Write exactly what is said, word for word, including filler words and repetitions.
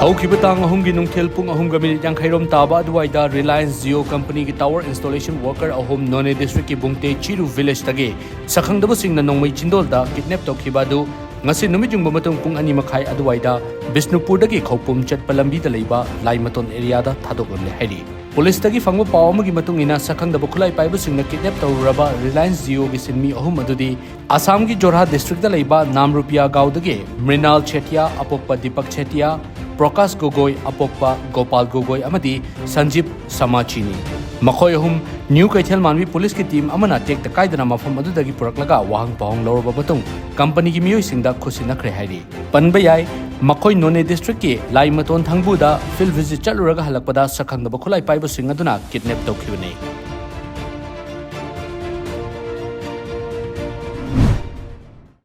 ꯍꯧꯈꯤꯕ ꯇꯥꯡ ꯑꯍꯨꯝꯒꯤ ꯅꯨꯡꯊꯤꯜ ꯄꯨꯡ ꯑꯍꯨꯝꯒ ꯃꯤꯅꯤꯠ ꯌꯥꯡꯈꯩꯔꯣꯝ ꯇꯥꯕ ꯑꯗꯨꯋꯥꯏꯗ Reliance Jio company ꯒꯤ tower installation worker ꯑꯍꯨꯝ ꯅꯣꯅꯦ district ꯀꯤ ꯕꯨꯡꯇꯦ ꯆꯤꯔꯨ village ꯇꯒꯤ ꯁꯛꯈꯪꯗꯕꯁꯤꯡꯅ ꯅꯣꯡꯃꯩ ꯆꯤꯟꯗꯣꯜꯗ kidnap ꯇꯧꯈꯤꯕ ꯑꯗꯨ ꯉꯁꯤ ꯅꯨꯃꯤꯠ ꯌꯨꯡꯕ ꯃꯇꯨꯡ ꯄꯨꯡ ꯑꯅꯤ ꯃꯈꯥꯏ ꯑꯗꯨꯋꯥꯏꯗ ꯕꯤꯁꯅꯨꯄꯨꯔꯗꯒꯤ ꯈꯧꯄꯨꯝ ꯆꯠꯄ ꯂꯝꯕꯤꯗ ꯂꯩꯕ ꯂꯥꯏꯃꯇꯣꯟ area ꯗ ꯊꯥꯗꯣꯛꯂꯝꯂꯦ ꯍꯥꯏꯔꯤ꯫ Police ꯇꯒꯤ ꯐꯪꯕ ꯄꯥꯎ ꯑꯃꯒꯤ ꯃꯇꯨꯡ ꯏꯟꯅ, ꯁꯛꯈꯪꯗꯕ ꯈꯨꯠꯂꯥꯏ ꯄꯥꯏꯕꯁꯤꯡꯅ kidnap ꯇꯧꯔꯨꯔꯕ Reliance Jio ꯒꯤ ꯁꯤꯟꯃꯤ ꯑꯍꯨꯝ ꯑꯗꯨꯗꯤ ꯑꯁꯥꯝꯒꯤ ꯖꯣꯔꯍꯥꯠ district ꯇ ꯂꯩꯕ ꯅꯥꯝꯔꯨꯄꯤꯌꯥ ꯒꯥꯎꯗꯒꯤ ꯃ꯭ꯔꯤꯅꯥꯜ ꯁꯦꯇꯤꯌꯥ, ꯑꯄꯣꯛꯄ ꯗꯤꯄꯛ ꯁꯦꯇꯤꯌꯥ, ꯄ꯭ꯔꯀꯥꯁ ꯒꯣꯒꯣꯏ, ꯑꯄꯣꯛꯄ ꯒꯣꯄꯥꯜ ꯒꯣꯒꯣꯏ ꯑꯃꯗꯤ ꯁꯟꯖꯤꯞ ꯁꯃꯥꯆꯤꯅꯤ꯫ ꯃꯈꯣꯏ ꯑꯍꯨꯝ ꯅ꯭ꯌꯨ ꯀꯩꯊꯦꯜ ꯃꯥꯟꯕꯤ police ꯀꯤ team ꯑꯃꯅ ꯇꯦꯛꯇ ꯀꯥꯏꯗꯅ ꯃꯐꯝ ꯑꯗꯨꯗꯒꯤ ꯄꯨꯔꯛꯂꯒ ꯋꯥꯍꯪ ꯄꯥꯎꯍꯪ ꯂꯧꯔꯕ ꯃꯇꯨꯡ company ꯒꯤ ꯃꯤꯑꯣꯏꯁꯤꯡꯗ ꯈꯨꯠꯁꯤꯟꯅꯈ꯭ꯔꯦ ꯍꯥꯏꯔꯤ꯫ ꯄꯟꯕ ꯌꯥꯏ, ꯃꯈꯣꯏ ꯅꯣꯅꯦ district ꯀꯤ ꯂꯥꯏꯃꯇꯣꯟ ꯊꯪꯕꯨꯗ field visit ꯆꯠꯂꯨꯔꯒ ꯍꯜꯂꯛꯄꯗ ꯁꯛꯈꯪꯗꯕ ꯈꯨꯠꯂꯥꯏ ꯄꯥꯏꯕꯁꯤꯡ ꯑꯗꯨꯅ kidnap ꯇꯧꯈꯤꯕꯅꯤ꯫